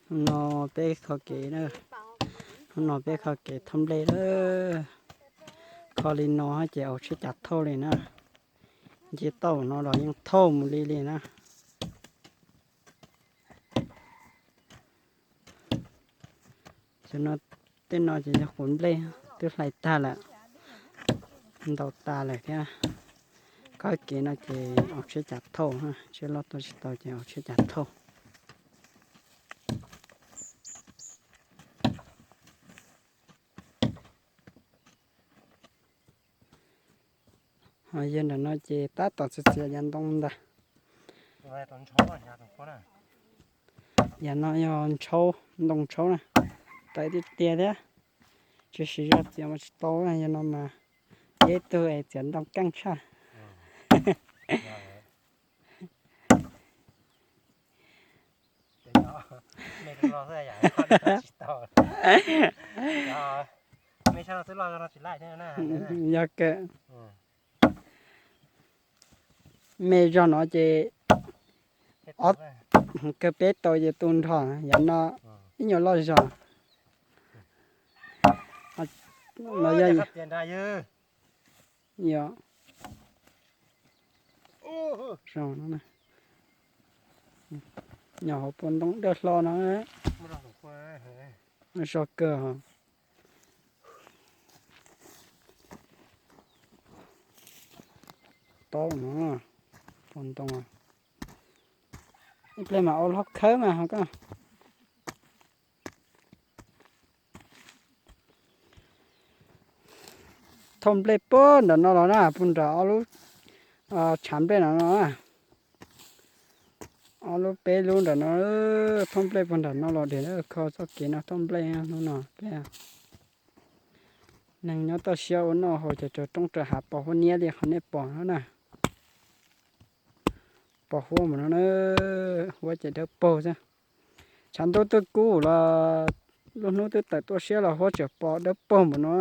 Hnub no peb kho kev na, hnub no peb kho kev thauj nplej na. Kho li no ces aus tsheb cav thauj li na. Nce tauj no los yeej thauj mus li li na. Cov no, tej no ces yog quav nplej twb hlais tag lawm, ntaus tas lawm thiab. Kho kev no ces aus tsheb cav thauj, tsheb loj tuaj tsis tau ces aus tsheb cav thauj. Ho yawg ntawm no ces tab tom txiav txiav yav ntoo ntag. Yav no yog ntshaub, ntoo ntshaub na, tawv tiag tiag thiab. Tsis siv zog txiav mas tsis tau, yog no mas yog ib tug es txiav ntoo keej tshaj. Yog kawg, me zog no ces ob, kawg peb tau ces tu nrho, yog no ib nyuag loj zog. Los yog, yog, zoo no, nyob hauv puag ntoo dawb hlo no, zoo kawg. Tau no, puag ntoo, ib pliag mas au hlob khawb mas ho koj. Thauj nplej puag nram no los na, puag nram ob lub tshav nplej no no na. Ob lub peb lub nram no, thauj nplej puag nram no los diam, kho txoj kev no thauj nplej hnub no peb. Neeg nyob toj siab ua noj haus ces raws roob raws hav pos huab niab li qhov nej pom no na. Pos huab npaum no na, huab ces dawb paug xwb. Tshav ntuj twb kub los lub hnub twb tawm tuaj siab los huab tseem pos dawb paug npaum no.